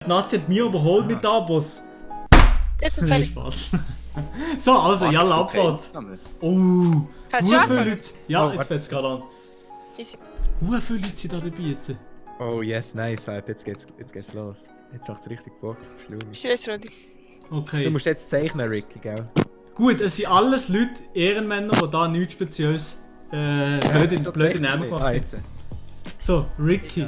Nati hat mir überholt mit Abos. Jetzt Nee, fertig. Spaß. So, also, jalla, Abfahrt. Oh, Hast du viele angefangen? Leute. Ja, Oh, jetzt fängt es gerade an. Easy. Viele Leute sind da dabei jetzt. Oh yes, nice, Alter. Jetzt geht's los. Jetzt macht's richtig Bock. Schlummi. Bist du jetzt ready? Okay. Du musst jetzt zeichnen, Ricky, gell? Gut, es sind alles Leute, Ehrenmänner, die da nichts Spezielles blöde Namen gemacht haben. jetzt. So, Ricky.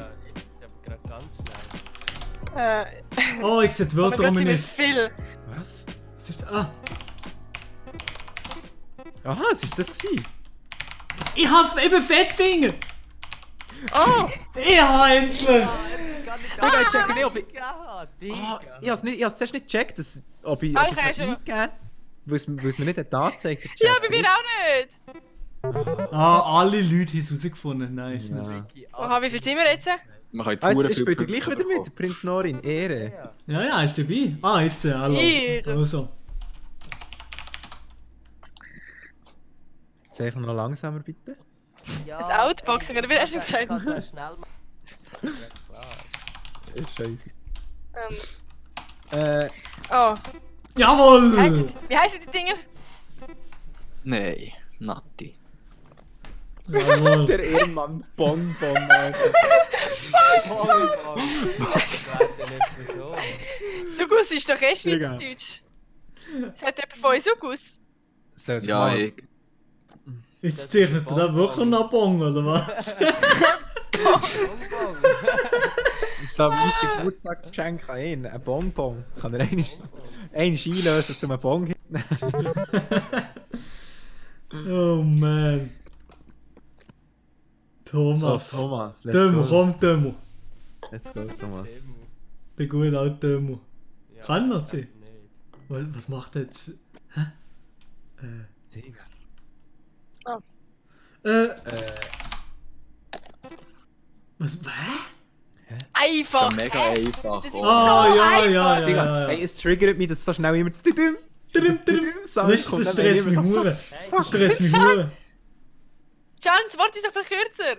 Oh, ich sehe die Oh mein Wörter Gott, um sind wir mich. viel. Was? Was ist ah, Aha, was ist das gewesen? ich hab eben Fettfinger! Oh! Ich hab endlich! Digga, ich check nicht, ob ich... ich hab's zuerst nicht gecheckt, ob ich Ah, es ich nicht weiß eingegeben weil es mir nicht hat angezeigt hat. Ja, bei mir auch nicht. Ah, alle Leute haben es herausgefunden. Nice, nice. Ja. Oha, wie viel sind wir jetzt? Man kann jetzt Ah, verdammt jetzt viel spielt er Punkte gleich wieder bekommen. mit, Prinz Norin, Ehre. Ja, ja, ist dabei. Ah, jetzt, hallo. Ehre. Also. Zeichne noch langsamer, bitte. Das Outboxing, oder wie hast du gesagt? Ich kann es schnell machen. Ja, klar. Ist scheiße. Oh, Jawohl! wie heißen die Dinger? Nein, Nati. Jawohl. Der Ehrenmann Bonbon, Alter. Sugus ist doch eh Digga. Schweizerdeutsch. Sagt jemand von euch Sugus? Soll es Ja, mal? ich. Jetzt zeichnet er da wirklich noch Bong, oder was? Ich sage, mein Geburtstagsgeschenk an ihn, ein Bonbon. Kann er einen einlösen zum einen Bon hinten? Oh man. Thomas. So, Thomas, let's Dömo, go. komm, Dömo. Let's go, Thomas. Der gute alte Dömo. Ja, Kann er sie? nicht. Was macht er jetzt? Digga. Was? Hä? Einfach! Ja, mega einfach. Das ist Oh. so Ah, ja, einfach. ja, ja, Digga, ja. hey, es triggert mich, dass so schnell immer das Tudum, Das stresst mich hure. Das stresst mich hure. Can, das Wort ist doch viel kürzer.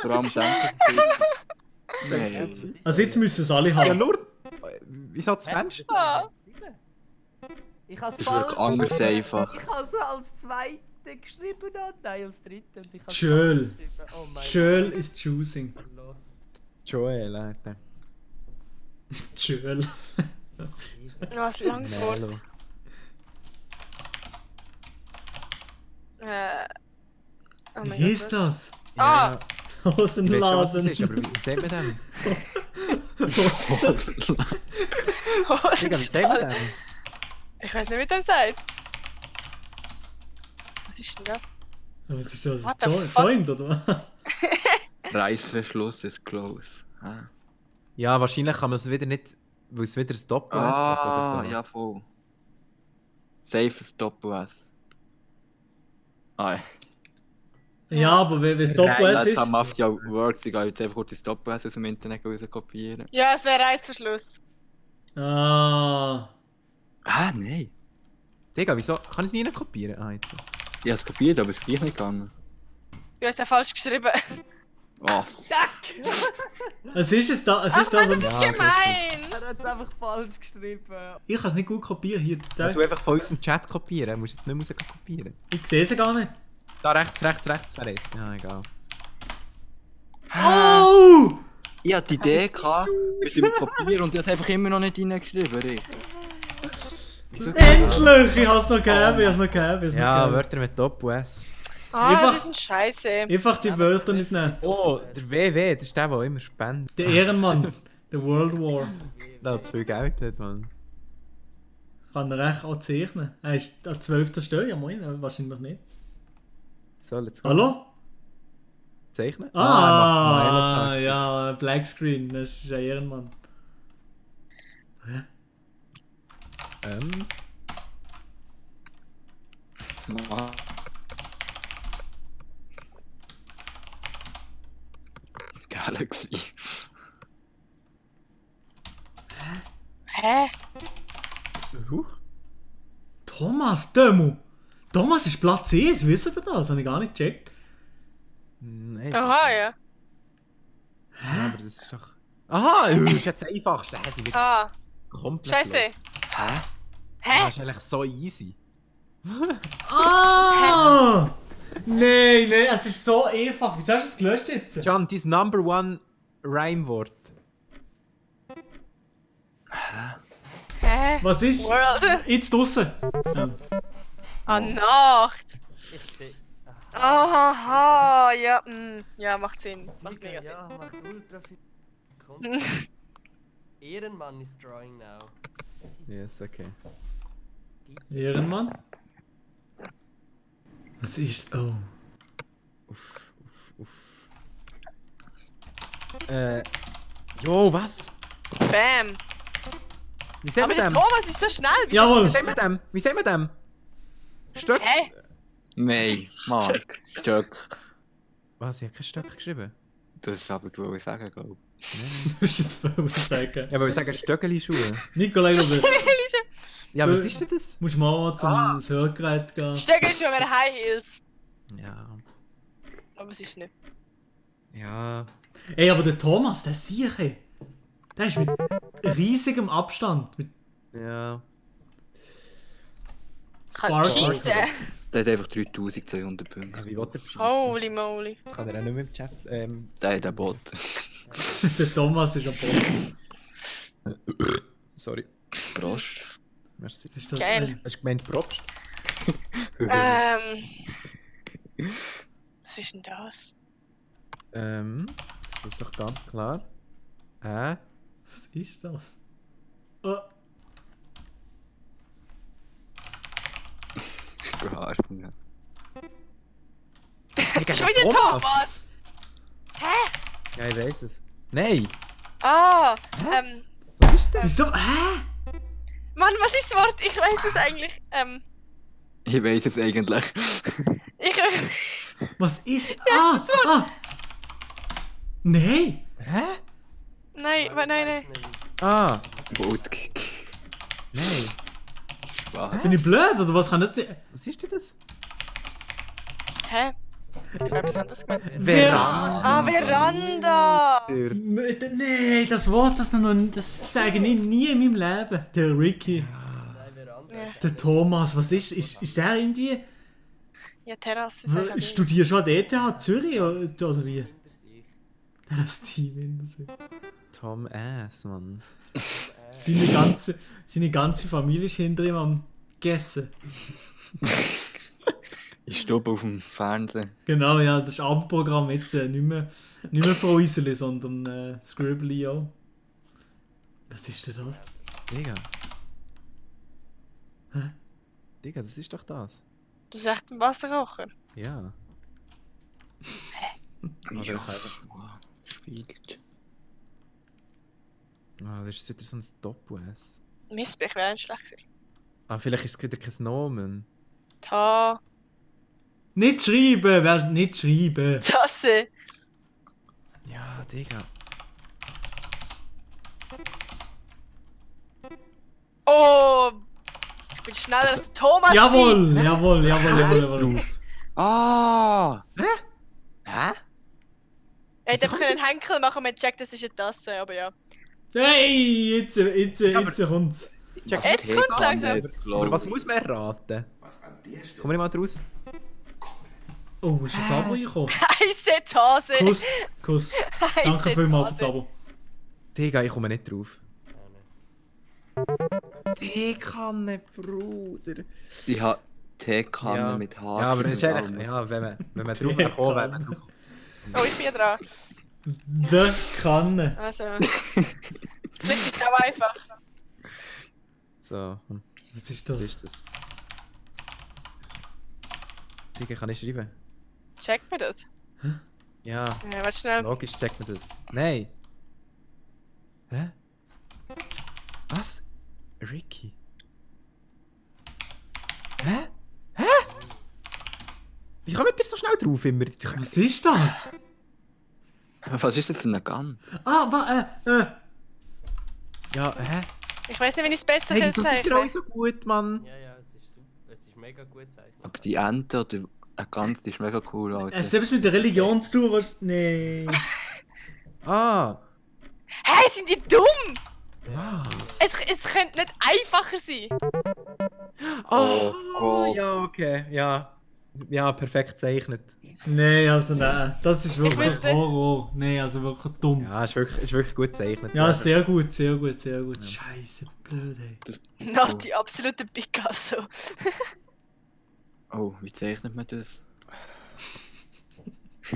Vor allem denken sie. Nein. Also jetzt müssen es alle Ja, haben. nur... Wieso das Fenster? Ah. Ich habe es Das ist wirklich anders einfach. Ich habe es als zweite geschrieben und nein, als dritte. Und ich habe es Schön. falsch geschrieben. Oh mein Schöl ist choosing. Gott, lost. Joel, Alter. Schöl. Oh, ein langes Wort. Melo. Oh Wie mein hieß Gott. das? Ah! Ich weiß schon, was das Hosenladen. ist, aber wie sagt man denn? Was? Digga, wie sagt man denn? Ich weiß nicht, wie der sagt. Was ist denn das? Was ist das? What the fuck? Joint oder was? Reißverschluss ist close. Ah, Ja, wahrscheinlich kann man es wieder nicht, weil es wieder ein Doppel hat oder so. ja, voll. Safes Doppel-S. Ah, Ja, aber wenn es Doppel-S das ist. haben Mafia Works, ich gehe jetzt einfach kurz das Doppel-S aus dem Internet raus kopieren. Ja, es wäre Reißverschluss. Ah. Ah, nein. Digga, wieso? Kann ich es nie kopieren? Ah, jetzt. Ich habe es kopiert, aber es ist gleich nicht gegangen. Du hast ja falsch geschrieben. Oh, Es ist es da. Es Ach ist das. Mann, das ist Ja, gemein! Er hat es einfach falsch geschrieben. Ich kann es nicht gut kopieren. Hier, Ja, da. du einfach von unserem Chat kopieren, du musst jetzt nicht mehr kopieren. Ich sehe sie gar nicht. Da rechts wäre es. Ja, egal. Oh! ich hatte die Idee gehabt, mit dem Kopieren und ich habe es einfach immer noch nicht reingeschrieben, Rick. Wieso? Endlich! Ich habe es noch gegeben. Ich habe es noch gegeben. ich hab's noch Ja, gegeben. Wörter mit Doppel-S. Ah, Einfach- das ist ein Scheiße. Einfach die Wörter nicht nehmen. Oh, der WW, das ist der immer spendet. Der Ehrenmann. Der World War. Der hat zu viel Geld hat, Mann. Kann er echt auch zeichnen. Er ist an 12. Stelle. Ja, moin. Wahrscheinlich nicht. So, let's go. Hallo? Zeichnen? Ah, er macht Milo-Tag. ja, Black Screen, das ist ein Ehrenmann. Ah. Galaxy. Hä? Huch. Thomas, Demo. Thomas ist Platz 1, wisst ihr das? Das habe ich gar nicht gecheckt. Nein. Aha, ja. Ja, aber das ist doch... Aha, das ist jetzt das Einfachste. Sie wird Ah, komplett scheiße. los. Hä? Das Hä? ist eigentlich so easy. Ah! Nein, nein, es ist so einfach. Wieso hast du es gelöscht jetzt? Can, dein Number One Rhyme-Wort. Hä? Was ist? World. Jetzt draussen. Ja. Ah, Nacht. Ich sehe. Aha, ja, ja, macht Sinn. Macht Digga, mega Sinn. ja, macht ultra viel. Kommt. Ehrenmann ist drawing now. Yes, okay. Ehrenmann. Was ist. Oh. Jo, was? Bam. Wie sehen Aber wir der dem? Thomas ist so schnell. Wieso Jawohl. Wie sehen wir dem? Wie sehen wir dem? Stöck? Hä? Nein, Mann. Stöck. Was? Ich habe kein Stöck geschrieben. Das ist aber, was ich sagen, glaube Du musst es voll sagen. Ja, aber wir sagen Stöckeli-Schuhe. Nikolai, du Ja, was ist denn das? musst mal zum Hörgerät gehen. Stecken schon mit High Heels. Ja. Aber es ist nicht. Ja. Ey, aber der Thomas, der Sieche. Der ist mit riesigem Abstand. Mit Ja. Kann Sparkle. schießen. Der hat einfach 3200 Punkte. Wie will der beschreiben? Holy moly. Das kann er auch nicht mehr im Chat. Der hat den Bot. Der Thomas ist am Boden. Sorry. Prost. Merci. Was ist das? Geil. Hast du gemeint Probst? Was ist denn das? Das ist doch ganz klar. Was ist das? Oh. Gar nicht. Schon wieder Thomas! Ja, ich weiß es. Nein! Ah, Was ist das? Wieso? Hä? Mann, was ist das Wort? Ich weiß es eigentlich. Ich weiß es eigentlich. Ich. Was ist? das ist das Ah! Nein! Hä? Nein, nein. Ah! Bootkick. Nein! Was? Bin ich blöd oder was kann das denn? Was ist denn das? Hä? Ich habe etwas anderes gemeint. Veranda! Ah, Veranda! Nein, das Wort, das sage ich nie in meinem Leben. Der Ricky, Nein, wir andere. Ja, der Thomas, was ist der irgendwie? ja Terrasse sag ich auch nicht. Studierst du an der ETH Zürich oder wie? Hinter sich. Das Team hinter sich. Tom Ass, Mann. Seine ganze Familie ist hinter ihm am Gessen. Ich stoppe auf dem Fernsehen. Genau, ja, das ist Abendprogramm jetzt nicht mehr Frau Iseli, sondern Scribbly auch. Was ist denn das? Digga. Hä? Digga, das ist doch das. Das ist echt ein Wasserkocher. Ja. Ja, spielt. Ah, das ist wieder so ein Doppel-S. Mist, ich wäre nicht schlecht gewesen. Ah, vielleicht ist es wieder kein Nomen. Ta. Nicht schreiben, wer nicht schreiben. Tasse. Ja, Digga. Oh! Ich bin schneller als Thomas. Jawohl. Ah! Hä? Hä? Er hätte einfach einen Henkel machen und man checkt, das ist eine Tasse, aber ja. Hey, jetzt kommt's. Jetzt kommt's langsam. Aber was muss man erraten? Komm ich mal draus? Oh, ist das Abo gekommen? Heisse Tasse. Kuss. Danke Heisse vielmals fürs Tasse. Abo. Digga, ich komme nicht drauf. Ja, ne. Teekanne, Bruder. Ich habe Teekanne Ja. mit Haar. Ja, aber das ist eigentlich... Ja, wenn man drauf wäre gekommen, wäre man drauf. Oh, ich bin dran. The Kanne. Also. Vielleicht ist es auch einfach. So, Was ist was das? ist das? Digga, kann ich schreiben? Checkt mir das? Ja, Ja, warte schnell. logisch checkt man das. Nein. Hä? Was? Ricky? Hä? Hä? Wie kommt ihr so schnell drauf immer? Was ist das? Was ist das für ein Gun? Ah, Ja, hä? Ich weiß nicht, wenn ich es besser Hey, das ist zeichne. ja auch so gut, Mann. Ja, es ist super. Es ist mega gut gezeichnet. Aber die Ente oder ein Gans, die ist mega cool, Alter. Jetzt etwas mit der Religion zu tun, was... Nee. Ah. Hey, Hä, sind die dumm? Was? Es könnte nicht einfacher sein. Oh Gott. Ja, okay. Ja, perfekt gezeichnet. Nein, also nein. Das ist wirklich wüsste- Horror. Nein, also wirklich dumm. Ja, ist wirklich gut gezeichnet. Ja, sehr gut, sehr gut, sehr gut. Scheiße, blöd, ey. Nach die absolute Picasso. Oh, wie zeichnet man das?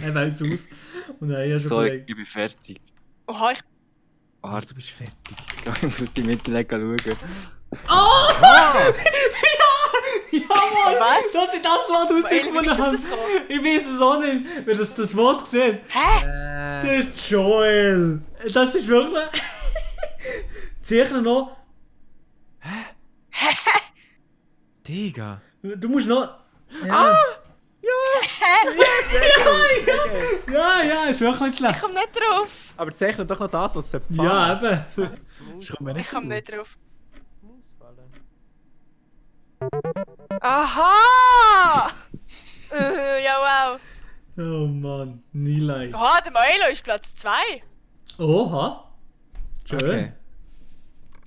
Er wählt es aus. Und dann hast du So, schon ich bin fertig. Oha, ich. Was, du bist fertig. Ich muss die Mitte schauen. Was? Ja, Mann! Was? Das ist das, was du Eli, wie bist du auf rausgefunden das hast. gekommen? Ich weiß es auch nicht, wenn das Wort gesehen. Hä? Der Joel! Das ist wirklich. Zeichne noch. Digga. Du musst noch. Ja. Ja, ist wirklich nicht Ich schlecht. komm nicht drauf. Aber zeichne doch noch das, was es Ja, eben. Ich komme Ich komm nicht drauf. Mausballen. Aha! Ja, wow. Oh Mann, nie leid. Oha, der Milo ist Platz 2. Oha. Schön.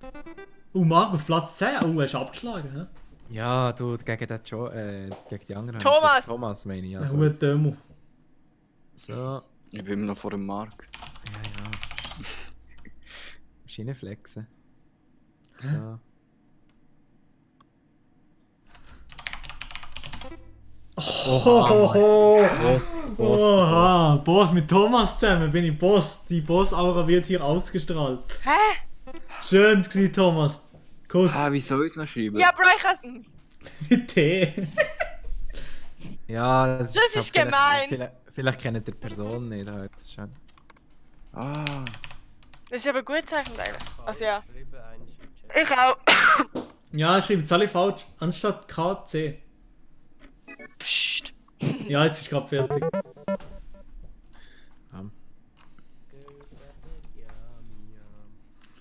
Okay. Marc auf Platz 10. Hast du abgeschlagen, hä? Ja, du, gegen den gegen die anderen. Thomas! Gegen Thomas, meine ich. Ein Also. guter Demo. So, Ich bin immer noch vor dem Mark. ja. Maschinenflexen. So. Hohoho. Oha, Boss mit Thomas zusammen bin ich Boss. Die Boss-Aura wird hier ausgestrahlt. Hä? Schön gewesen, Thomas. Kuss. Ah, wie soll ich es noch schreiben? Ja, Bro, ich has. Mit T. Ja, Das ist gemein. Vielleicht kennt ihr die Person nicht. Halt. Das ist schon... Ah, Das ist aber gut gezeichnet eigentlich. Also ja. Geschrieben, eins im Chat. Ich auch. Ja, schreibt es alle falsch. Anstatt KC. Psst. Ja, jetzt ist gerade fertig.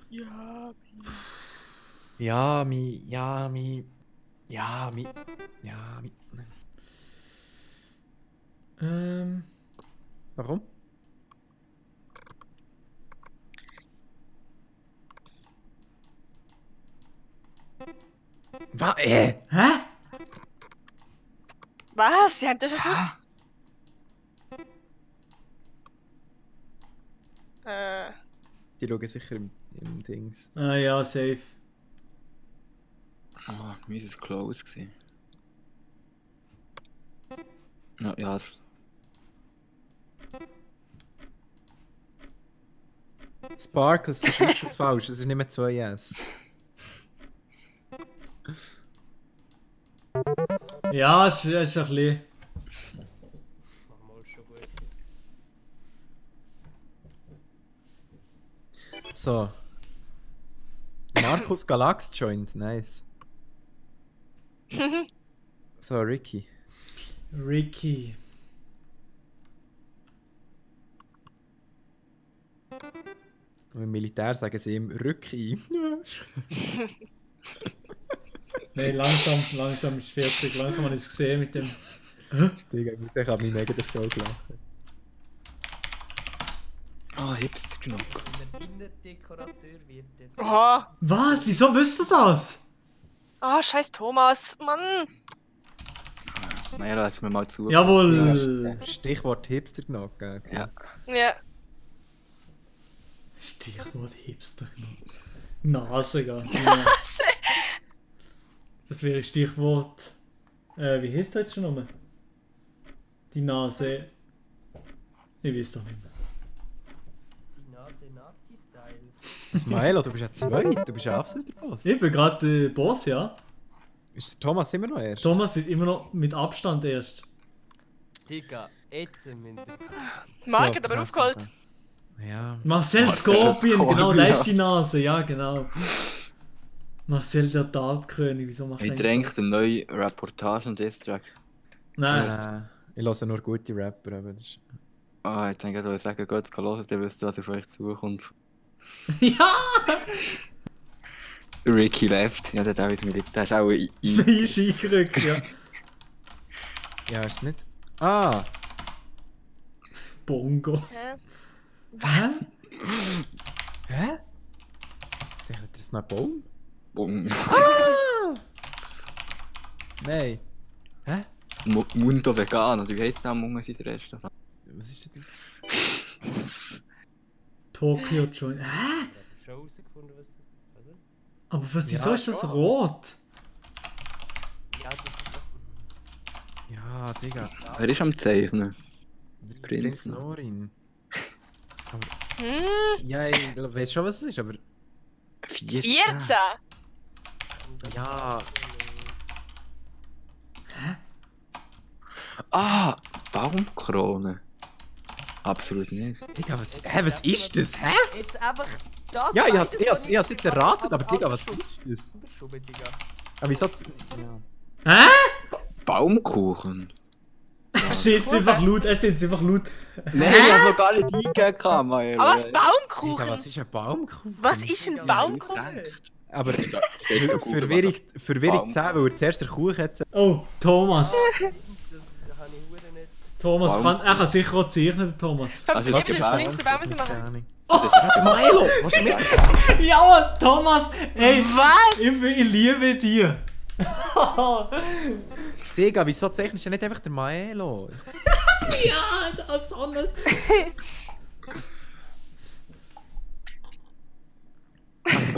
Ja. Ja, mi. Warum? Was? Hä? Was? Sie haben das schon so. Die schauen sicher im Dings. Ah ja, safe. ah, wie war es close gewesen? Ja, ja, Sparkles, das ist nicht das falsch. Das ist nicht mehr 2S. Ja, es ist ein bisschen. Machen wir uns schon gut. So. Markus Galax joined, nice. So, Ricky. Ricky. Und im Militär sagen sie ihm Rücki. Nein, langsam ist fertig. Langsam habe ich es gesehen mit dem. Digga, ich habe mich mega den Show gelacht. ah, Hipster genug. Der Innendekorateur wird jetzt. Oha. Was? Wieso wisst ihr das? Ah, scheiß Thomas. Mann. Naja, da hat's mir mal zu. Jawohl. Stichwort Hipster genug, gell? Ja. Ja. Stichwort Hipster. Nase, gell? Ja. Das wäre Stichwort. Wie heißt das jetzt schon nochmal? Die Nase. Ich weiß doch nicht mehr. Die Nase Nazi-Style. Smilo, du bist ja zweit, du bist ja absoluter Boss. Ich bin gerade der Boss, ja. Ist der Thomas immer noch erst? Thomas ist immer noch mit Abstand erst. Digga, jetzt müssen wir. Marc hat aber krass, aufgeholt. Alter. Ja. Marcel Marcel Scorpion, genau, Scorpion. da ist die Nase, ja genau. Marcel der Tatkönig, wieso macht Ich er denke, eine neue Reportage und Distrack. Nein. Ich höre nur gute Rapper, aber das ist... Ah, ich denke, ich wollte sagen, geht es hören, dann wisst ihr, was auf euch zukommt. Ja! Ricky Left, ja, der David Militär, der ist auch ein Ist eingerückt, ja. Ja, ist es nicht? Ah! Bongo. Hä? Hä? Hä? das noch ein Baum? Bum. Nein. Hä? Mundo Vegan, oder wie heisst das am Hunger sein Restaurant? Was ist denn das? Tokyo Joint. Hä? Ich habe schon herausgefunden, was das ist, oder? Aber wieso Ja, ist das schon. rot? Ja, das ist doch... Ja, Digga. Wer ist am Zeichnen? Prinz Prinz Norin. Hm, Ja, ich weiß schon, was es ist, aber... 14. 14! Ja. Ah, Baumkrone. Absolut nicht. Digga, was ist das? Hä? Jetzt einfach das... Ja, ich weiß hab's nicht. jetzt erraten, aber Digga, was andersrum. ist das? Andersrum, Digga. Aber wieso... Ja. Hä? Baumkuchen? Es ist jetzt einfach laut, es ist jetzt einfach laut. Nein, ich hab's noch gar nicht eingegeben, Mael. Aber was, Digga, Baumkuchen? was ist ein Baumkuchen? Was ist ein Baumkuchen? Aber Steht doch gut, Verwirrung Baum- 10, weil er zuerst der Kuchen hat. Oh, Thomas. Das habe ich hure nicht... Thomas Baum- er kann sicher auch zeichnen, der Thomas. Also, Eben, das das ist längste Baum, was ich mache. Milo! Was ist mit Ja, Mann, Thomas, ey, Was? ich liebe dich. Digga, wieso zeichnest du nicht einfach den Maelo? Ja, das ist anders.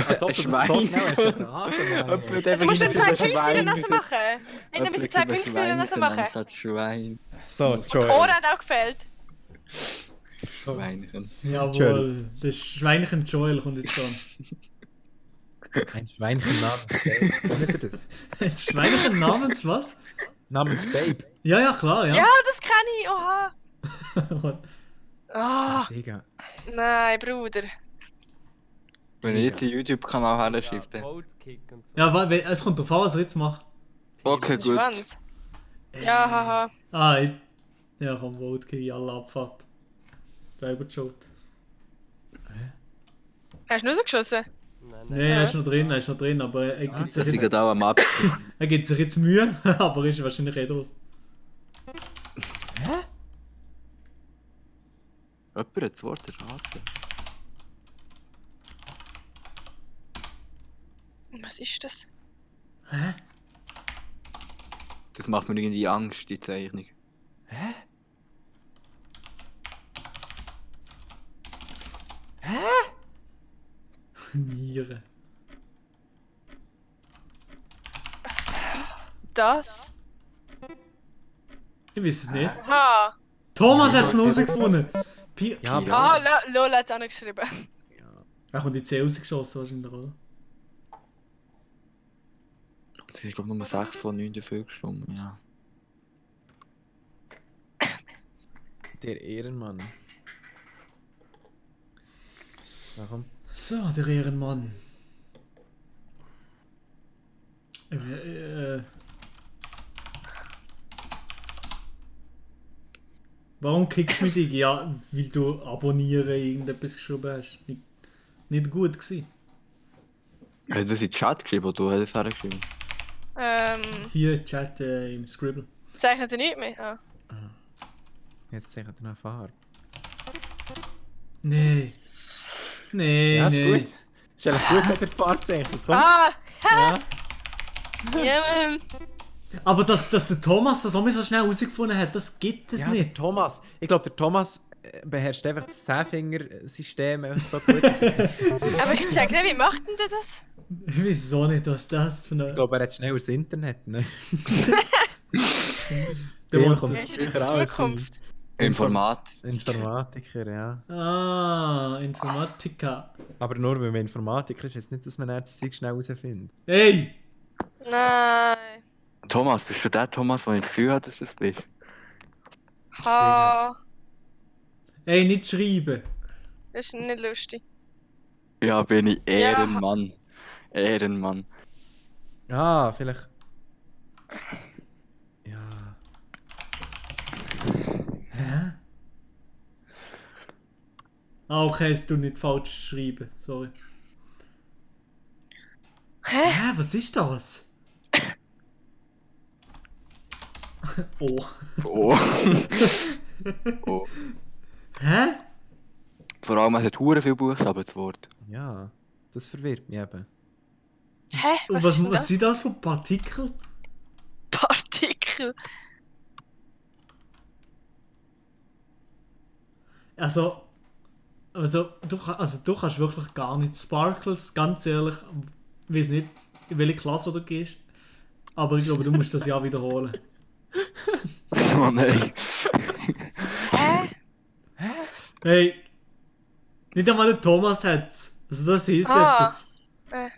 Als ob Ein du das so Schwein. schnell hast erraten, Maelo. Du musst dann 2 Punkte in der Nase machen. Dann müssen 2 Punkte in der Nase machen. Anstatt Schwein. So, Die Ohren hat auch gefällt. Schweinchen. Jawohl, das Schweinchen Joel kommt jetzt dran. Ein Schweinchen namens Babe. Kennt ihr das? Das Schweinchen namens was? Namens Babe. Ja, ja, klar, Ja, ja. das kann ich. Oha. Ah, Digga. nein, Bruder. Wenn ich jetzt den YouTube-Kanal her schreibe, dann... Vote-Kick und so. Ja, es kommt drauf an, was er jetzt macht. Okay, gut. Schwanz. Ja, haha. Ah, ja, komm, Vote gegen alle Abfahrt. Selber schuld. Hast du rausgeschossen? Nein, Nein, er ist noch drin, aber er gibt sich Das ist jetzt, gerade auch am Abschied. er gibt sich jetzt Mühe, aber ist wahrscheinlich eh draus. Jemand hat das Wort erraten. Was ist das? Hä? Das macht mir irgendwie Angst, die Zeichnung. Hä? Niere. Was? Das? Ich weiß es nicht. Ha. Thomas hat es noch rausgefunden. Ja, Pira. Ah, Lola hat es auch noch geschrieben. Er kommt in die C rausgeschossen wahrscheinlich, oder? Ich glaube Nummer 6 von 9 dafür gestimmt, ja. Der Ehrenmann. Warum? So, der Ehrenmann. Warum kriegst du mich, Digi? Ja, weil du abonnieren irgendetwas geschrieben hast. Nicht gut gewesen. Hat er das in den Chat geschrieben oder du hast es hergeschrieben? Hier, Chat im Scribble. Zeichnet er nicht mehr? Ah. Jetzt zeichnet er noch Farbe. Nee. Nee, Ja, ist nee. gut. Ist eigentlich gut, hat er die Farbe gezeichnet. Komm. Ah! Ja. Ja, Mann. Aber dass der Thomas das auch mal so schnell herausgefunden hat, das gibt es Ja, der nicht. Thomas. Ich glaube, der Thomas beherrscht einfach das 10-Finger-System einfach so gut. Aber ich check nicht, wie macht denn der das? Ich weiß es auch nicht, was das für Ich eine... glaube, er hat schnell das Internet. Ne? Der Dem wohnt- kommt Das es ist in sicher der auch als Zukunft. Informat. Informatiker, ja. Ah, Informatiker. Aber nur wenn man Informatiker ist, heißt nicht, dass man dann das Zeug schnell herausfindet. Hey! Nein. Thomas, bist du der Thomas, der ich das Gefühl habe, dass du es bist? Ha. Hey, nicht schreiben. Das ist nicht lustig. Ja, bin ich Ehrenmann. Ehrenmann. Ah, vielleicht. Ja. Hä? Ah, okay, du nicht falsch schreiben, sorry. Hä? Was ist das? Oh. Oh. Oh. Hä? Vor allem, es hat hure viele Buchstaben, das Wort. Ja, das verwirrt mich eben. Hä? Und Was ist denn was das? sind das für Partikel? Partikel. Also du kannst wirklich gar nicht. Sparkles, ganz ehrlich, ich weiß nicht, in welche Klasse du gehst. Aber ich glaube, du musst das Jahr wiederholen. Oh nein. Hä? Hey, nicht einmal der Thomas hat's. Also das heisst Ah. etwas. Äh.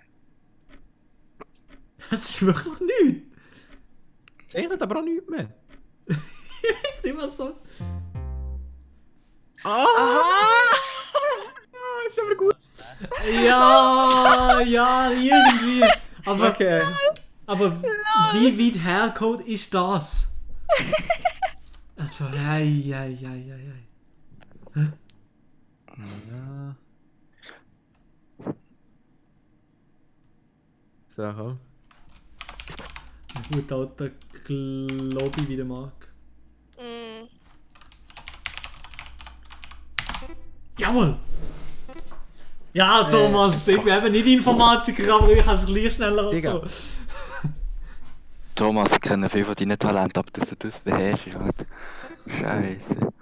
Das ist wirklich nichts. Zeichnet aber auch nichts mehr. Ich weiß nicht, was so. Aha! Das ist aber gut. Ja, irgendwie. Aber, Okay. aber wie weit hergeholt ist das? Also, hey. Ja. So, komm. Gut, alter Globi wieder mag. Mm. Jawohl! Ja, Thomas, ich bin eben nicht Informatiker, aber ich kann es gleich schneller als Digga. so. Thomas, ich kenne viel von deinen Talenten, aber dass du das hast, ist halt... Scheiße.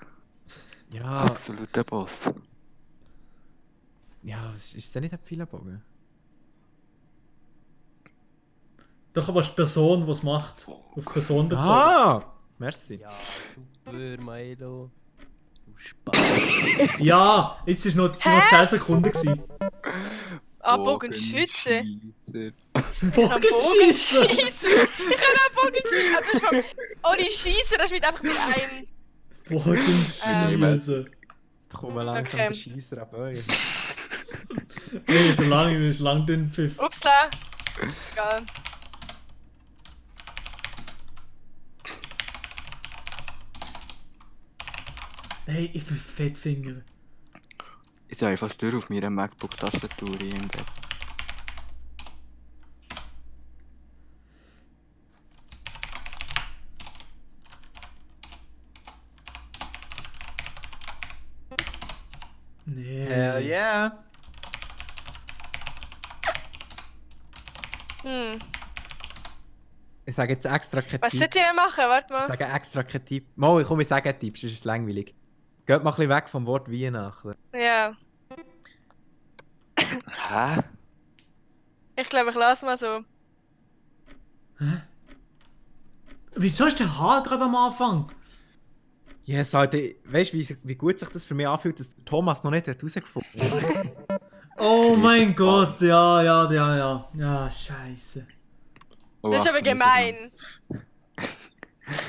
Ja, Absoluter Boss. ja, ist denn nicht ein Pfeilenbogen? Doch, aber es ist die Person, die es macht. Auf die Person bezogen. Ah! Merci. Ja, super, Milo. Du Spaß. Ja, jetzt sind noch 10 Sekunden gewesen. Ah, Bogenschütze. Bogenschießer. Ich kann Bogenschießen! Bogenschießen. Ich kann auch Bogenschießen. Das ist vom... Ohne Schießen, das ist mit einfach mit einem... Bogenschießen. Ich komme langsam Okay. den Scheisser ab euch. Hey, so lang dünn Pfiff. Upsla. Egal. Hey, ich bin Fettfinger. Ich sehe einfach durch auf meiner MacBook-Tastatur im Bett. Nee. Hell yeah! Hm. Ich sage jetzt extra kein Was Tipp. sollt ihr denn machen? Warte Ich mal. sage extra kein Tipp. Mal, ich komme, ich sage einen Tipp, sonst ist es langweilig. Geht mal ein bisschen weg vom Wort Weihnachten. Ja. Hä? Ich glaube, ich lasse mal so. Wieso ist der Haar gerade am Anfang? Ja, yes, Alter, weißt du, wie gut sich das für mich anfühlt, dass Thomas noch nicht herausgefunden hat? Oh mein Gott, ja. Ja, scheiße. Oh, Das ist aber Achtung, gemein.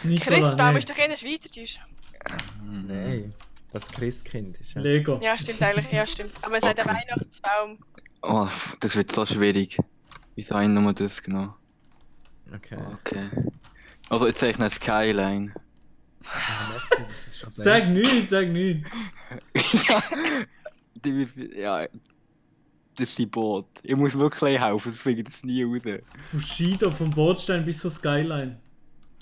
Nicola, Christbaum nee. ist doch eher Schweizerdeutsch. Nein, das Christkind ist ja. Lego. Ja, stimmt eigentlich. Ja, stimmt. Aber es sagt der Okay. Weihnachtsbaum. Oh, das wird so schwierig. Wieso haben wir das genau? Okay. Okay. Also ich zeichne eine Skyline. Ah, merci, das ist schon sehr. Sag nichts. Ja, die wissen, ja, das ist ein Boot. Ich muss wirklich helfen, sonst finde ich das nie raus. Bushido vom Bordstein bis zur Skyline.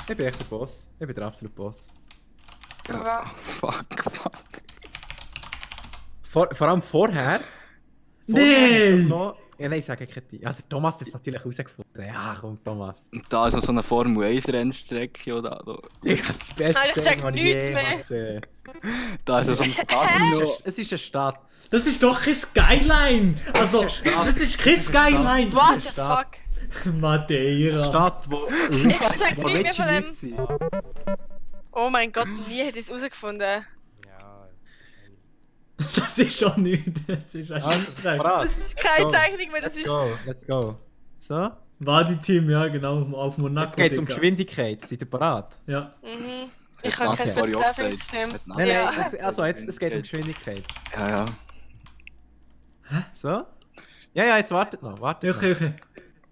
Ich bin echt der Boss. Ich bin der absolute Boss. Ja. Fuck. Vor allem vorher. Nee! ist noch, ja, nein, ich sage kein Tipp. Ja, der Thomas hat es natürlich herausgefunden. Ja, komm, Thomas. Und da ist noch so eine Formel 1 Rennstrecke oder so. Digga, die beste Ah, ich check Szene, die ich nichts je mehr. gesehen Da ist so ein habe. Es ist eine Stadt. Das ist doch kein Skyline! Also, Das ist eine Stadt. das ist kein Skyline! Das What ist the eine Stadt. fuck? Eine Madeira. Stadt, wo check wo nicht mehr richtige von dem. Leute sind. Oh mein Gott, nie hätte ich es herausgefunden. Ja, Das ist schon nichts. Das ist ein Also, Scheissdreck. parat. Das ist keine go. Zeichnung mehr, das Let's ist... go, let's go. So, Wadi-Team, ja genau, auf Monaco. jetzt geht's um Digga. Geschwindigkeit. Seid ihr parat? Ja. Mhm. Ich habe kein Okay. Spezialsystem. Nein, Ja. nein, also jetzt, es geht um Geschwindigkeit. Ja. So? Ja, jetzt wartet noch, wartet Okay.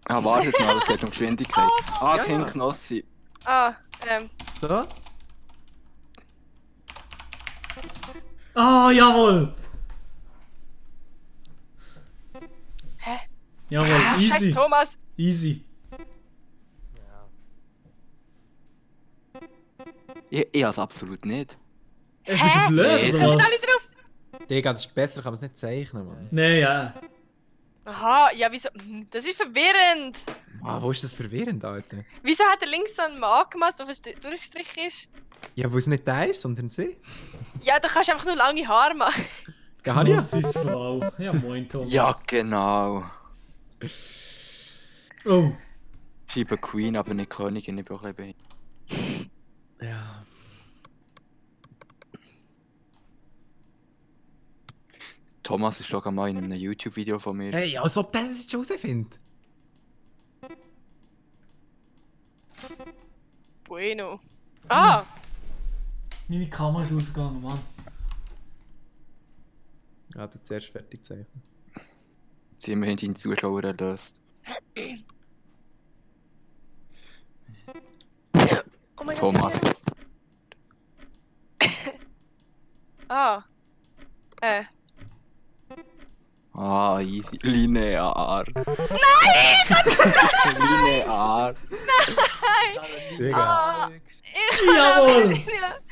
Ah, wartet mal, es geht um Geschwindigkeit. Ah, Ja, King ja. Knossi. Ah, noch. So? Ah, jawohl! Hä? Jawohl, Ah, scheiß easy. Thomas. Easy. Ich hab's absolut nicht. Ey, bist du blöd, Nee, oder Kommt was? alle drauf? Digga, das ist besser, kann man es nicht zeichnen, Mann. Nee, ja. Aha, ja, wieso? Das ist verwirrend. Ah, wo ist das verwirrend, Alter? Wieso hat er links so einen Mann gemacht, der durchgestrichen ist? Ja, wo es nicht der ist, sondern sie. Ja, da kannst du einfach nur lange Haare machen. Gar nicht. Das ist Frau. Ja, moin, Thomas. Ja, genau. Oh. Ich schreibe Queen, aber nicht Königin, ich bin auch ein bisschen Ja. Thomas ist doch einmal in einem YouTube-Video von mir. Hey, als ob der das schon rausfindet. Bueno. Ah! Meine Kamera ist ausgegangen, Mann. Ja, du zuerst fertig zeichnen. Sie haben deine Zuschauer erlöst. Oh mein Thomas. Gott. Ah. Ah, easy. Linear. Nein! Linear. Digga. Ah. Jawohl!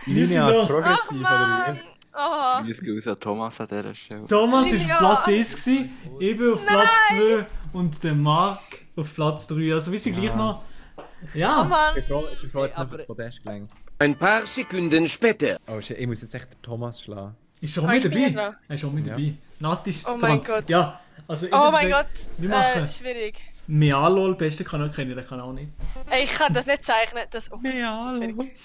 Linear Linear. progressiv, oder wie? Ah. Wie es an Thomas an dieser Stelle. Thomas war Linear. auf Platz 1, gewesen, ich bin auf Platz 2 und der Marc auf Platz 3. Also wir sind gleich noch. Oh Ja, Mann. Ich bin froh, jetzt aber- nicht das Podest gelenkt. Ein paar Sekunden später. Oh shit, ich muss jetzt echt den Thomas schlagen. ist schon Ah, mit ich bin dabei. dran. Er ist schon mit Ja. dabei. Nat ist Oh dran. mein Gott. Ja, also ich Oh würde mein sagen, Gott. wir machen Schwierig. Mealol, beste kann ich kennen, der kann auch nicht. Ey, ich kann das nicht zeichnen. Das, oh, das ist schwierig.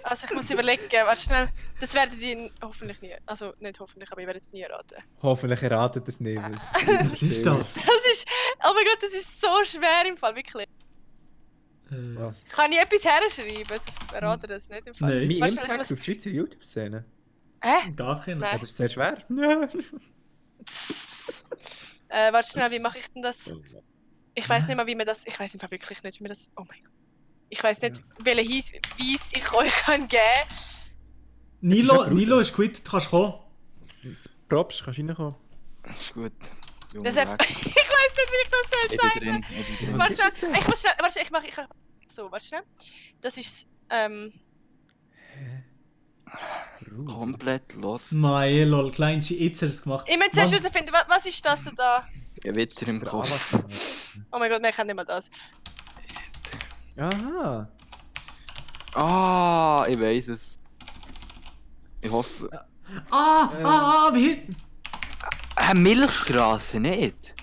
Also ich muss überlegen, warte schnell. Das werdet ihr hoffentlich nie, also nicht hoffentlich, aber ihr werdet es nie erraten. Hoffentlich erratet ihr es nicht. Was ist das? Das ist, oh mein Gott, das ist so schwer im Fall, wirklich. Was? Kann ich etwas herschreiben, sonst erraten ihr das nicht im Fall. Nein. Mein Warte schnell, ich Impact muss... auf die Schweizer YouTube-Szene? Hä? Gar keinen. Nein. Ja, das ist sehr schwer. Ja. Warte schnell, wie mache ich denn das? Ich weiß nicht mal, wie man das... Ich weiß im Fall wirklich nicht, wie man das... Oh mein Gott. Ich weiß nicht, welchen Hinweis ich euch kann geben kann. Nilo, Das ist ja Nilo ist gut, du kannst kommen. Jetzt Props, kannst du reinkommen. Ist gut. Junge, Das weg. ich weiß nicht, wie ich das soll Ich bin zeichnen. drin. Ich bin drin. Warte ist schnell, das denn? ich muss schnell... Warte, ich mache... So, warte schnell. Das ist... Komplett los. Nein, lol, kleinste, jetzt hat er es gemacht. Ich muss zuerst Mann, herausfinden, was ist das denn da? Gewitter im Kopf. Oh mein Gott, nein, ich kann nicht mal das. Aha. Ah, ich weiß es. Ich hoffe. wie... Milchstraße, nicht?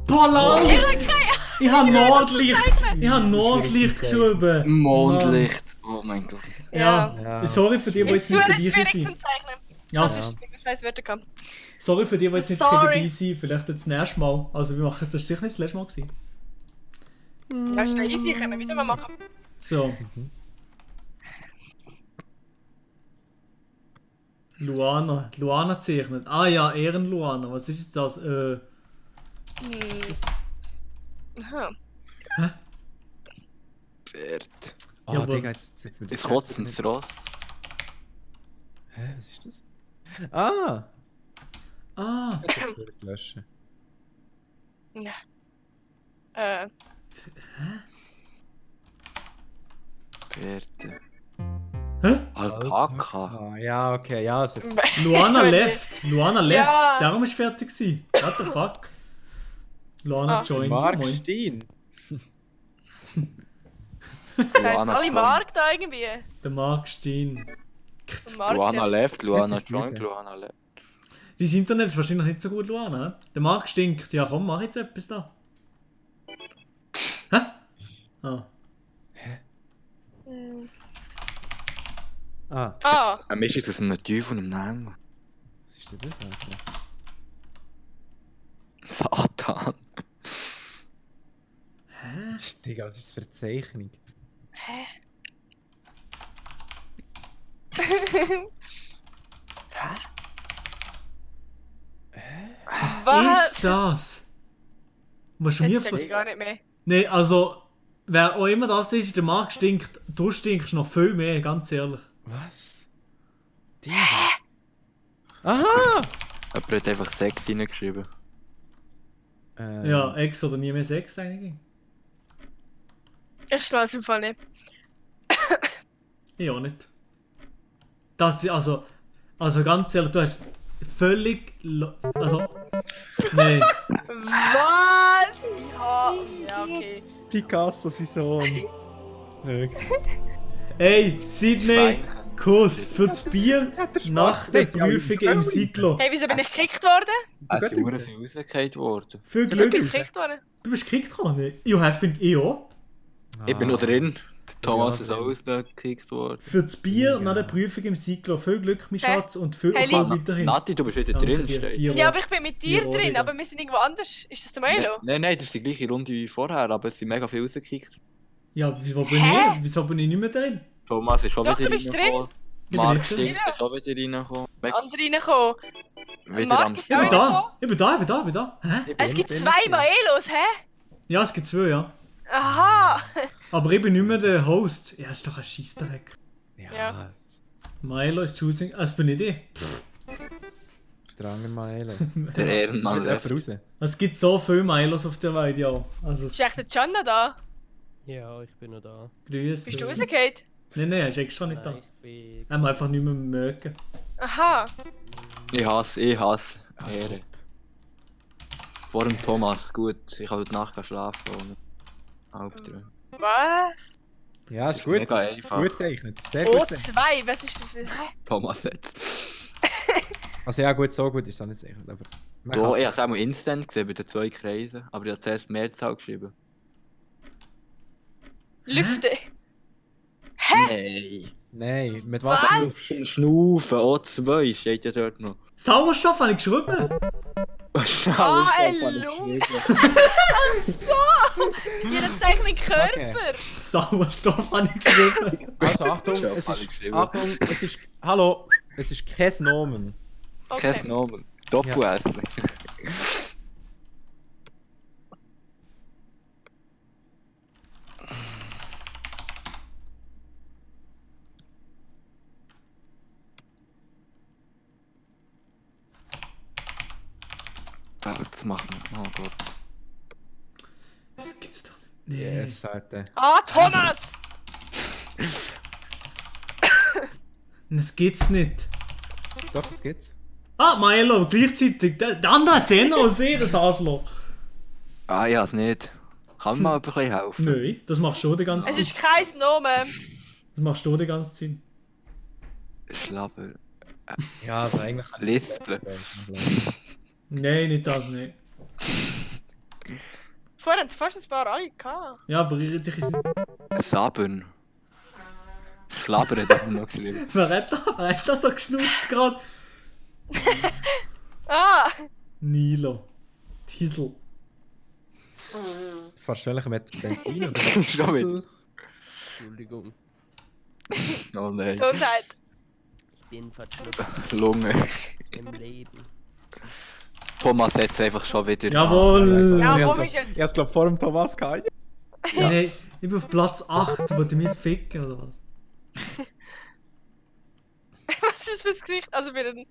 Boah, lang! Ich habe Nordlicht! Ich habe Nordlicht geschrieben! Mondlicht. Oh mein Gott. Ja. Ja. Sorry für die, die Ist jetzt nicht nur dabei schwierig sind. zum Zeichnen. Ja, Das ist ich weiß Wörter kann. sorry für die, die jetzt nicht Sorry. dabei sind. Vielleicht das nächste Mal. Also wir machen das sicher nicht das letzte Mal gewesen. Ja, schnell easy, können wir wieder mal machen. So. Luana. Luana zeichnet. Ah ja, Ehrenluana. Was ist jetzt das? Aha. Pferd. Ah, Ja, aber- Digga, jetzt wird Ist kotzen ins Ross. Hä, was ist das? Ah! Ah. Das will ich löschen. Ja. Pferd. Hä? Alpaka. Ah, ja, okay, ja, es jetzt. Luana left. Luana left. Ja. Darum ist fertig gewesen. What the fuck? Luana Ah. joined. Mark Moin. Steen. Das heisst, alle Mark da irgendwie. Der Mark Steen. Der Mark, Luana der- left, Luana Jetzt ist joint, Lise. Luana left. Dein Internet ist wahrscheinlich nicht so gut, Luana. He? Der Mark stinkt. Ja komm, mach jetzt etwas da. Hä? Ah. Hm. Ah, Ah, Ein Misch ist aus einem Teufel und einem Engel. was ist denn das eigentlich? Satan. Digga, was ist das für eine Zeichnung? hä? Was Was? ist das? Was mir Jetzt check ich gar nicht mehr. Nee, also, wer auch immer das ist, der Mark stinkt. Du stinkst noch viel mehr, ganz ehrlich. Was? Digga. Aha! Jemand hat einfach 6 reingeschrieben. Ja, Ex oder nie mehr Sex eigentlich. Ich schlage es im Fall nicht. Ich auch nicht. Das ist also ganz ehrlich, du hast völlig. Also, Nein. Was? Ja, okay. Picasso, sein Sohn. Wirklich. Ey, Sydney, Schweinchen. Kuss für das Bier nach der Prüfung im Cyclo. Hey, wieso bin ich gekickt worden? Es sind sehr viel rausgefallen worden. Viel Ich bin Glück. gekickt worden. Du bist gekickt worden. You have been... Ich auch. Ich bin noch drin. Der Thomas Ja, ist auch rausgekickt worden. Für das Bier Ja. nach der Prüfung im Cyclo. Viel Glück, mein Hä? Schatz, und viel Hey, Erfolg Lin- weiterhin. Nati, du bist wieder Danke drin, dir. steht. Dir Ja, auch. aber ich bin mit dir Ja, drin, Digga. aber wir sind irgendwo anders. Ist das der Milo? Nein, das ist die gleiche Runde wie vorher, aber es sind mega viele rausgekickt. Ja, wieso bin Hä? ich? Wieso bin ich nicht mehr drin? Thomas ist schon Doch, wieder du bist reingekommen. Ich Mark bin nicht drin. Stinks ist schon wieder reingekommen. Andere reinkommen. Wieder Mark am ist Ich bin Ja, da. Ich bin da, ich bin da, ich bin da. Hä? Es gibt 2 Maelos, hä? Ja, es gibt 2, ja. Aha! Aber ich bin nicht mehr der Host. Ja, ist doch ein Scheissdreck. Ja. Ja. Milo ist choosing. Ah, das bin ich die. Dranger Maelo. Der Ehrenmann Jemand läuft. raus. Es gibt so viele Milos auf der Welt, ja. Also, Ist echt der Gianna da? Ja, ich bin noch da. Grüße. Bist du rausgefallen? Nein, nein, er ist extra nicht da. Nein, ich bin... Er muss einfach nicht mehr mögen. Aha. Ich hasse. Also. Ehre. Vor dem Thomas, gut. Ich kann heute Nacht schlafen. Ohne Albträume. Was? Ja, ist Ist gut. mega ist einfach. Gut gezeichnet. Sehr gut gezeichnet. O2, was ist das für... Hä? Thomas jetzt. Also ja, gut, so gut ist es nicht gezeichnet. Aber man Da, kann's- ich habe es auch mal instant gesehen bei den 2 Kreisen, aber ich habe zuerst Mehrzahl geschrieben. Lüfte. Nein. Nein, mit was? Was? Schnaufen, O2 steht ja dort noch. Sauerstoff habe ich geschrieben. Schau, ein ich hab Lung. geschrieben. Ach so! Jeder zeichnet Körper. Sauerstoff habe ich geschrieben. Also Achtung, Ja, es hab ist... ich geschrieben. Achtung, es ist... Hallo, es ist kein Nomen. Okay. Kein Namen. Doppel-S. Das machen wir. Oh Gott. Das gibt's doch nicht. Nee. Yes, Alter. Ah, Thomas! Das geht's nicht. Doch, das geht's. Ah, Milo, gleichzeitig. Der andere hat es eh noch gesehen, das Arschloch. Ah, ja, es nicht. Kann mir mal ein bisschen helfen? Nein, das machst du die ganze Es Zeit. ist kein Name. Das machst du die ganze Zeit. Schlabber. Ja, also eigentlich... kann ich- Lispeln. Nein, nicht das, nicht. Vorher haben es fast ein paar alle gehabt. Ja, aber ich ist nicht. Sabern. Schlabber hat er noch geschrieben. Wer hat das so geschnutzt gerade? Ah! Nilo. Diesel. Wahrscheinlich mit Benzin oder Schon wieder. Diesel. Entschuldigung, Oh nein. Gesundheit. ich bin verschluckt Lunge. im Leben. Thomas setzt einfach schon wieder. Jawohl! Ja, Ich wo hab's mich jetzt- Ich hab's glaub vor dem Thomas gehabt. Nein, ich bin auf Platz 8. Wollt ihr mich ficken oder was? Was ist fürs Gesicht? Also für den Ding.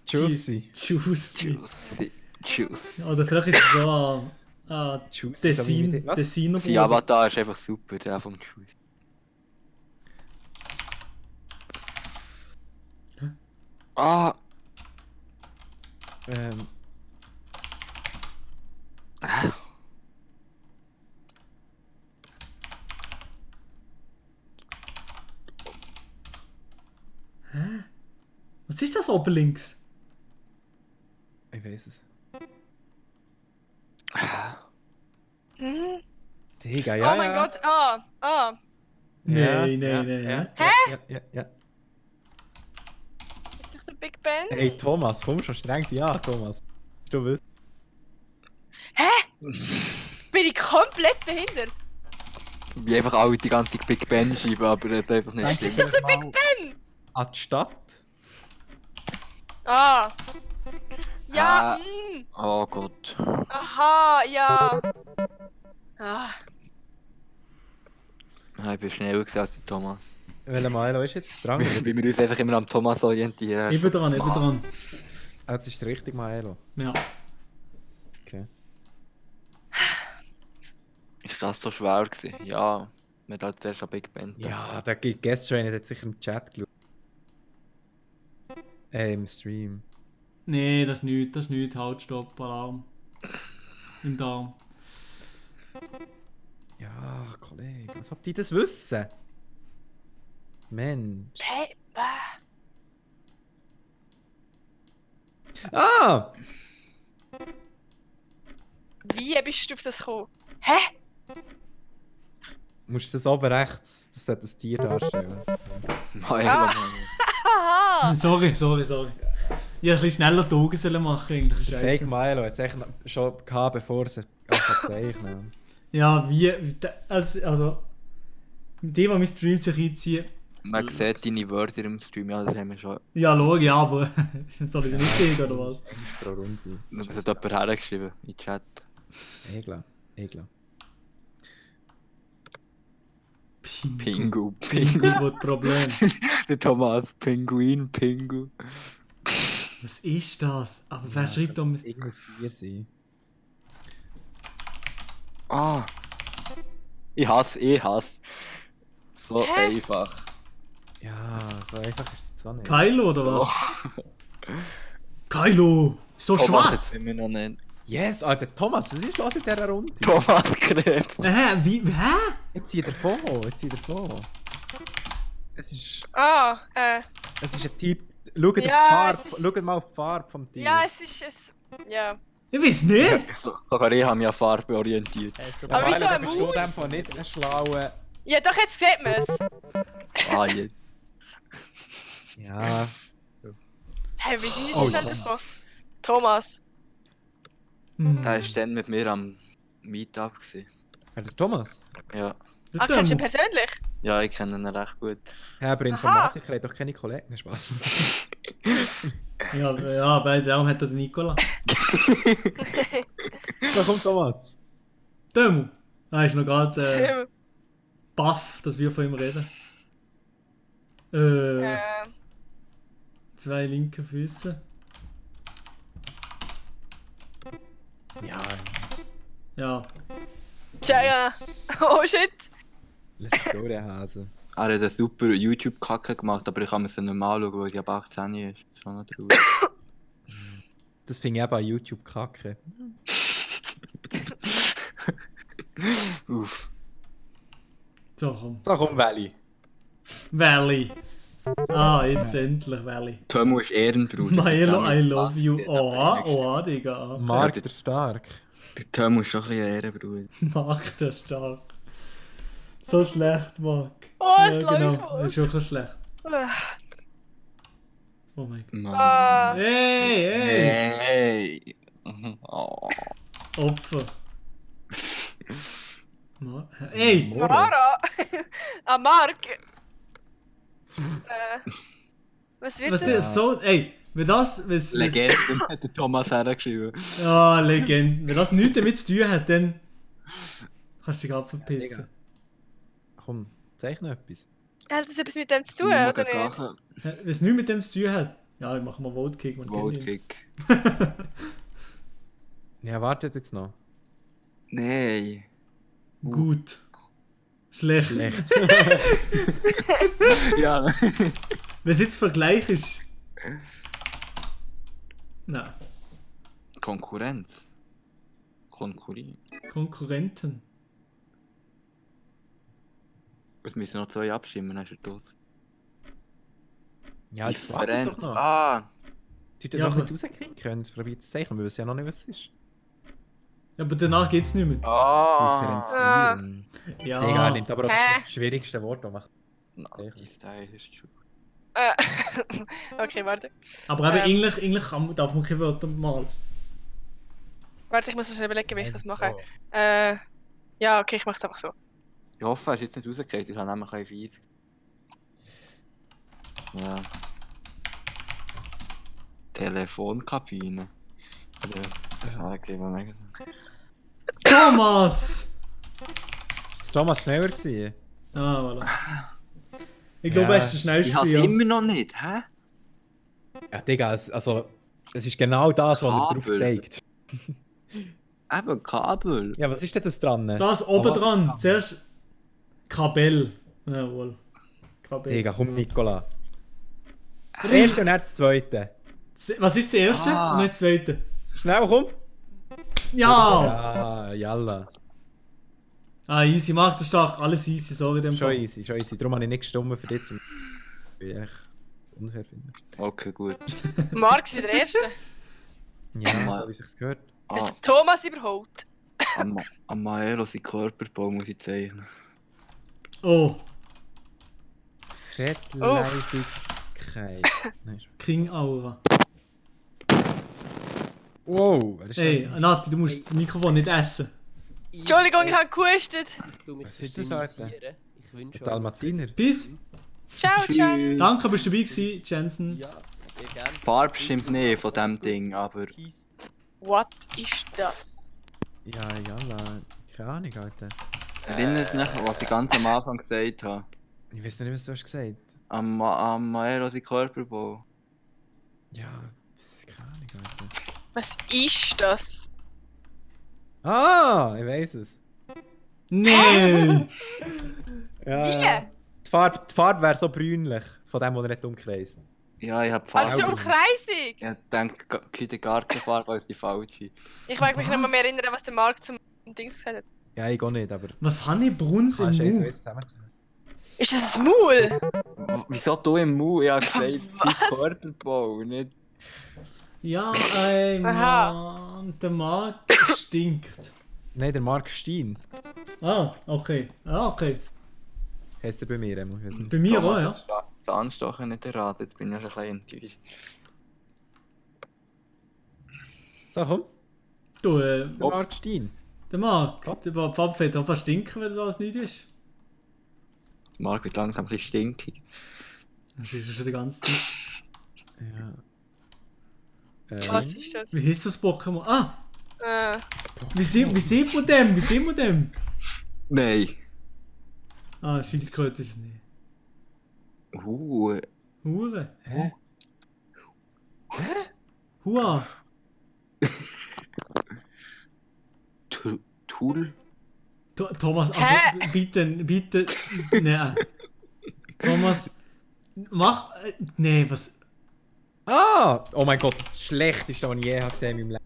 Juicy. Juicy. Juicy. Juice. Oder vielleicht ist es so ein Juicy. Tessin, Was? Tessiner Sein Bruder. Avatar ist einfach super, der vom Juice. Ah! Ah. Was ist das oben links? Ich weiß es. Hm? Digga, ja, Oh mein ja. Gott, ah. Ja, Nein, ja, nein, ja, nein. Ja. Ist doch der Big Ben? Hey Thomas, komm schon, streng dich an, Thomas. Du willst. Bin ich komplett behindert? Wie einfach alle die ganze Big Ben schreiben, aber er hat einfach nicht Es ist doch der Big Ben! An die Stadt? Ah. Ja, Ah. hm. Oh Gott. Aha, ja. Ah. Ja, ich bin schneller gewesen als der Thomas. Welcher Milo ist jetzt dran? Weil wir uns einfach immer am Thomas orientieren. Ich bin dran, ich bin dran. Ah, jetzt ist richtig Milo. Ja. Okay. Ist das so schwer gewesen? Ja. Wir haben halt zuerst an Big Ben gedacht. Ja, der Guest Train hat sicher im Chat geschaut. Im Stream. Nee, das ist nichts. Halt, stopp, Alarm. Im Darm. Ja, Kollege, als ob die das wissen. Mensch. Ah! Wie bist du auf das gekommen? Hä? Musst du das oben rechts, das sollte ein Tier darstellen. Nein, Haha! Sorry. Ich hätte ein bisschen schneller die Augen sollen machen eigentlich. Fake Scheiße. Milo hat es echt schon gehabt, bevor sie zeichnen. Ja, also... Die mein Stream sich einziehen... Man sieht deine Wörter im Stream, ja, das haben wir schon. Ja, logisch, ja, aber... soll ich sie nicht sehen, oder was? Extra Runde. Das hat jemand hergeschrieben in den Chat. Egla. Pingu. Pingu, das Problem. Der Thomas, Pinguin, Pingu. Was ist das? Aber wer schreibt da... Irgendwas 4 sein. Ah. Ich hasse. So Hä? einfach. Ja, so einfach ist es so nicht. Kylo, oder was? Kylo! So Thomas schwarz! jetzt immer noch nicht. Yes, Alter, Thomas, was ist los in dieser Runde? Thomas Krebs. Hä? Hä? Jetzt zieht er vor. Es ist ein Typ. Schaut, Ja, schaut mal auf die Farbe vom Tier. Ja, es ist. Ja. Ich weiß nicht! Sogar ich habe mich an Farbe orientiert. Aber wieso Milo, ein bist du Maus? in dem Fall nicht ein schlauer... Ja, doch, jetzt sieht man es. Ah, jetzt. Ja. Hä, wie sind Oh, Sie schnell davon? Thomas. Hm. Der war dann mit mir am Meetup. Der Thomas? Ja. Der Ah, kennst du ihn Demo. persönlich? Ja, ich kenne ihn recht gut. Ja, aber Informatiker hat doch keine Kollegen. Spaß. Ja, bei darum hat er den Nicola. So, komm, Thomas. Demo! Ah, ist noch gerade baff, dass wir von ihm reden. Ähm, 2 linke Füße. Ja, Ja. Tja, ja. Oh shit. let's go, der Hase. Er hat eine super YouTube-Kacke gemacht, aber ich kann mir sie nicht mal anschauen, weil sie ab 18 ist. Das ist schon noch traurig. Das finde ich eben an YouTube kacke. Uff. So, komm. So, komm, Welli. Valley. Ah, jetzt endlich Valley. Tomu ist Ehrenbruder. Maelo, I love you. Oh, Digga. Mark Ja, der Stark. Der Tomu ist schon ein bisschen ein Ehrenbruder. Mark der stark. So schlecht, Mark. Oh, es läuft Das ist wirklich schlecht. Oh mein Gott. Mann. Ah. Hey! Hey! Oh. Opfer. Ey! Mara! Ah, Mark! Was wird Was das? ist so? Ey! Wenn das. Legende hat der Thomas hergeschrieben. Ja, Legende. Wenn das nichts damit zu tun hat, dann. Kannst du dich gerade verpissen. Komm, zeichne etwas. Hat das etwas mit dem zu tun, oder nicht? Wenn es nichts mit dem zu tun hat. Ja, ich mache mal Vote-Kick. man kennt ihn. Vote-Kick. Ja, wartet jetzt noch. Nein. Gut. Schlecht. Schlecht. Ja. Wenn es jetzt Vergleich ist. Nein. Konkurrenz. Konkurrenz. Konkurrenten. Es müssen noch 2 abstimmen, dann ist er tot. Ja, jetzt wartet doch noch. Ah! Sie Ja, noch aber- nicht rauskriegen können, es probiert zu zeichnen, wir wissen ja noch nicht, was es ist. Ja, aber danach geht's nicht mehr. Ah! Differenzieren. Ja. Digga, er nimmt aber auch Hä? das schwierigste Wort und macht. Nein, die Style ist schon. Äh, okay, warte. Aber eben, eigentlich darf man keine Wörter malen. Warte, ich muss mir überlegen, wie ich das mache. Oh. Ja, okay, ich mach's einfach so. Ich hoffe, er ist jetzt nicht rausgekriegt, ich habe nämlich ein bisschen fies. Ja. Telefonkabine. Ja, okay, mal Thomas! Ist Thomas schneller gewesen? Ah, voilà. Ich glaube, Ja, er ist der schnellste. Ich habe es Ja. immer noch nicht, hä? Ja, Digga, es ist genau das, was er drauf Kabel. zeigt. Eben, Kabel. Ja, was ist denn das dran? Das oben dran. Zuerst Kabel. Jawohl. Kabel. Digga, komm, Nicola. Das erste und dann das zweite. Was ist das erste Ah. und nicht das zweite? Schnell, komm! Ja! Ja, jalla. Ah, easy, Marc, das ist stark. Alles easy, sorry. Dem Schon Fall. easy, schon easy. Darum habe ich nicht gestimmt für dich, zum ich echt unfair finde. Okay, gut. Marc ist wieder der Erste. Ja, Mal. so wie sich's gehört. Ist Ah, der Thomas überholt? am Maelo sein Körperbau muss ich zeichnen. Oh, Fettleibigkeit. Nein, King Aura. wow, wer ist Ey, das? Nati, du musst das Mikrofon nicht essen. Entschuldigung, ich habe gehustet. Was ist das, Alter? Ich wünsche Der Dalmatiner. Bis. Ciao, ciao. Danke, bist du dabei gewesen, Jensen. Ja, sehr gerne. Die Farbe stimmt nicht von dem Ding, aber What ist das? Ja, jalla. Keine Ahnung, Alter. erinnert mich, was ich ganz am Anfang gesagt habe. Ich weiß noch nicht, was du hast gesagt. Am Maelo sein Körperbau. Ja, keine Ahnung, Alter. Was ist das? Ah, ich weiß es. Nee! Wie? Die Farbe wäre so brünlich, von dem, wo er nicht umkreist. Ja, ich habe die Also Farbe. umkreisig. Ich denke, keine gar keine Farbe als die falsche. Ich mag mich nicht mehr erinnern, was der Marc zum Dings gesagt hat. Ja, ich auch nicht, aber... Was habe ich Bruns im Kannst du eins und Mund? eins zusammenziehen? Ist das ein Maul? Wieso du im Mund? Ich habe gesagt, Was? dein Körperbau, nicht... Ja, Aha. Mann, der Marc stinkt. Nein, der Mark Stein. Ah, okay. Ah, okay. Heißt er bei mir, ich weiß nicht. Bei mir auch, ja. Das Anstochen nicht erraten, jetzt bin ich ja schon ein bisschen enttäuscht. So, komm. Du, Der Mark Stein. der Marc, der Papa fällt einfach stinken, wenn das nicht ist. Marc wird langsam ein bisschen stinkig. Das ist ja schon die ganze Zeit. Ja. Was ist das? Wie heißt das Pokémon? Ah! Äh, Wie sieht man dem? Wie sieht man dem? Nein. Ah, Schildkröte ist es nicht. Hure. Hä? Hua. Tool? Thomas, also Hä? bitte, nein. Thomas, mach, nee, was? Ah! Oh mein Gott, das ist das Schlechteste, was ich je gesehen habe in meinem Leben.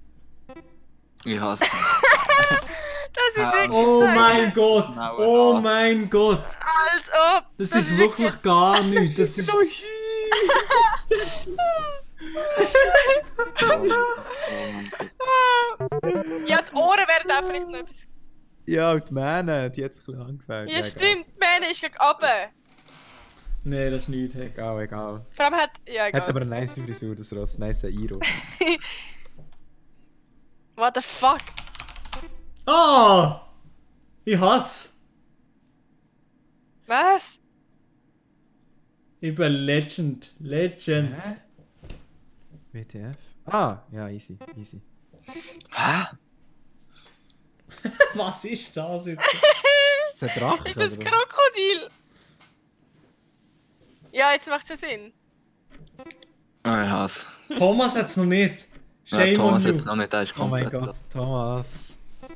Ich hasse das ist wirklich Oh scheiße. mein Gott, Genau, oh ja. mein Gott. Als ob. Das ist wirklich gar nichts. Das ist... Ja, die Ohren werden auch vielleicht noch etwas. Ja, und die Mähne, die hat sich ein bisschen angefällt. Ja, stimmt, die Mähne ist gegen runter. Nee, das ist nichts, hey. Egal, egal. Vor allem hat. Ja, Hat egal. aber eine nice Frisur, das Ross. Nice Iro. What the fuck? Ah! Ich hasse. Was? Ich bin Legend. Legend. WTF? Ah, ja, easy, easy. Hä? Was ist das jetzt? Ist das ein Drache? Ist das oder? Krokodil? Ja, jetzt macht schon Sinn. Ah, ich hasse. Thomas hat's noch nicht. Ja, Shame Thomas on jetzt you. noch nicht, der ist Oh mein komplett... Gott, Thomas.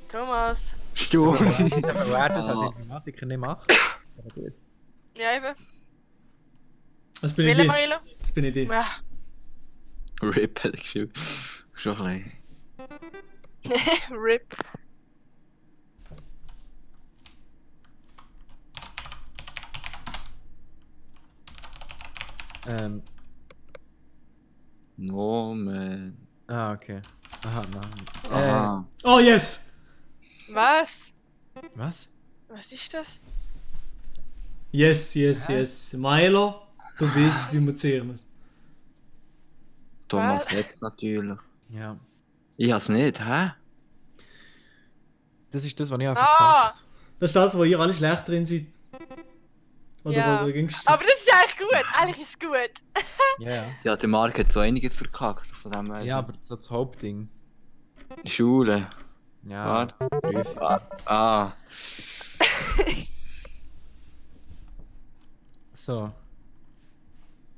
Thomas. Sturm. Wer das als Ah. Informatiker nicht macht. Aber gut. Ja, eben. Das bin ich Wille dir. Marilo? Das bin ich dir. Ja. Rip hätte ich geschrieben. Schon ein bisschen. RIP. No, man. Ah, okay. Aha, nein. Aha. Oh, yes! Was? Was? Was ist das? Yes, yes, yes. Milo, du weißt, wie man zählt. Thomas Was? jetzt natürlich. Ja. Ich has nicht, hä? Das ist das, was ich auch Ah! verkauft. Das ist das, wo ihr alle schlecht drin seid. Oder Ja. wo du gingst. Aber das ist eigentlich gut. Eigentlich ist es gut. Ja, ja. Ja, der Marc hat so einiges verkackt. Von dem her. Ja, aber so das Hauptding. Schule. Ja. Warte. Prüf. Ah. So.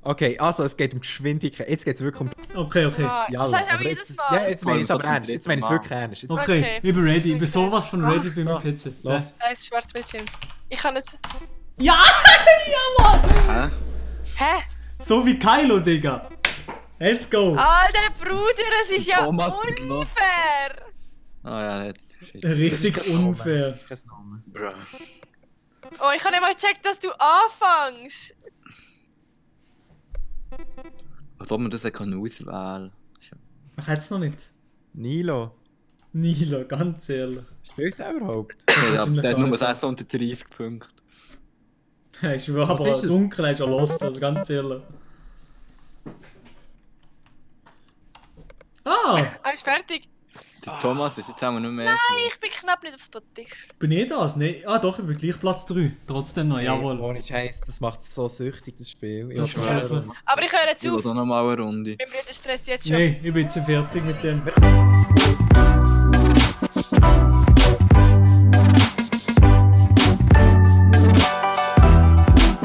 Okay, also es geht um Geschwindigkeit. Jetzt geht es wirklich um. Okay, okay. Ah, Ja, das heißt auch aber jedes jetzt, Mal. ja, jetzt meine ich es aber Vor allem ernst. Jetzt meine ich es zum wirklich ernst. Jetzt, Okay, Okay. ich bin ready. Ich bin Okay. sowas von ready für so. meinen PC. Los. Da ist Schwarzbildschirm. Ich kann jetzt. Ja! Ja, Mann! Hä? Hä? So wie Kylo, Digga. Let's go! Alter Bruder, es ist ja Thomas, unfair! Ah ja, jetzt. Shit. Richtig Das ist kein unfair. Name, das ist kein Name. Bruh. Oh, ich habe nicht mal gecheckt, dass du anfängst. Als ob man das auswählen kann. Ach, hat's noch nicht. Nilo. Nilo, ganz ehrlich. Spielt er überhaupt? Ja, Wahrscheinlich der hat gar nur nicht. 630 Punkte. Ich schwöre, Was aber ist es? dunkel ist ja lost, also ganz ehrlich. Ah! Bist du fertig? Der Thomas ist jetzt auch nicht mehr. Ich bin knapp nicht aufs Tisch. Bin ich das? Nee. Ah doch, ich bin gleich Platz 3. Trotzdem noch, jawohl. Ohne Scheiß, das macht so süchtig, das Spiel. Das Ich ist schwöre. wirklich- Aber ich höre jetzt Ich will auf. da noch mal eine Runde. Mein Bruder stresst jetzt schon. Nee, ich bin jetzt fertig mit dem.